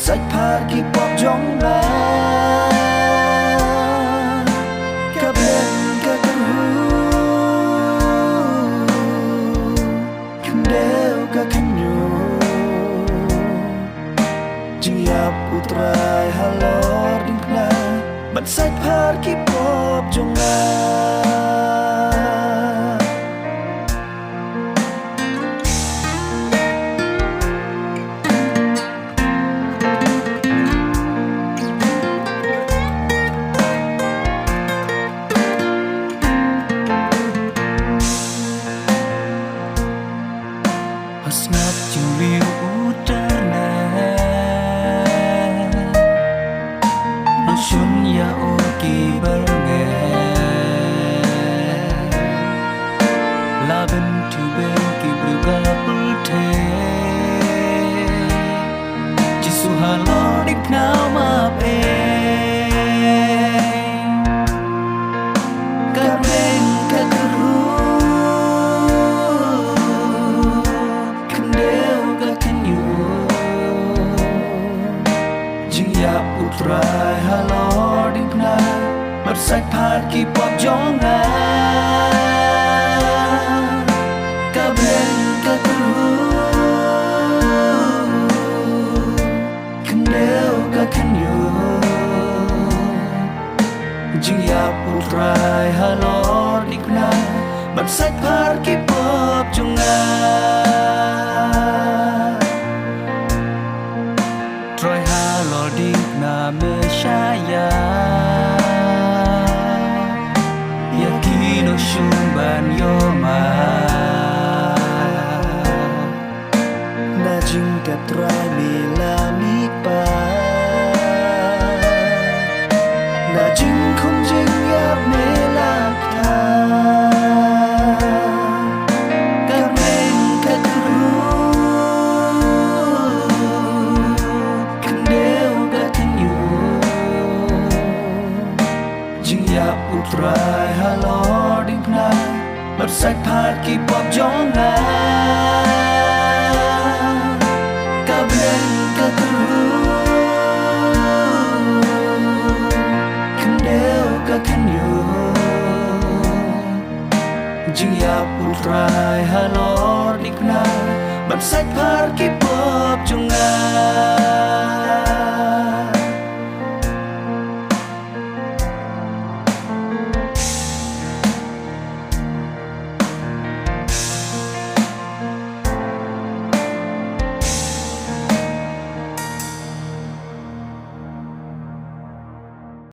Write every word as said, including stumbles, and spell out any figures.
Sait phar ki pop jong nga. Ka beng ka kyrhuh, khyndew ka khynñiuh. Jingïap U Trai halor diengphna ban sait phar ki pop jong nga. Ha sngap jingriew u Trai, nang shun ïa u ki byrngem. La bynthiew beiñ ki briew ka pyrthei. Jisu halor diengphna u map ei. Ka beng ka kyrhuh, khyndew ka khynñiuh. Jingïap U Trai halor diengphna ban sait phar ki pop jong nga. Ka beng ka kyrhuh, khyndew ka khynñiuh. Jingïap U Trai halor diengphna ban sait phar ki pop jong nga. Trai halor diengphna me shah ïa ïa ki nongshun ban ïoh ma. Na jingtep Trai me la mihpat. Na jingkhum jingïap me la ktah. Ka beng ka kyrhuh, khyndew ka khynñiuh. Jingïap U Trai halor diengphna ban sait phar ki pop jong nga. Ka beng ka kyrhuh, khyndew ka khynñiuh. Jingïap U Trai halor diengphna ban sait phar ki pop jong nga.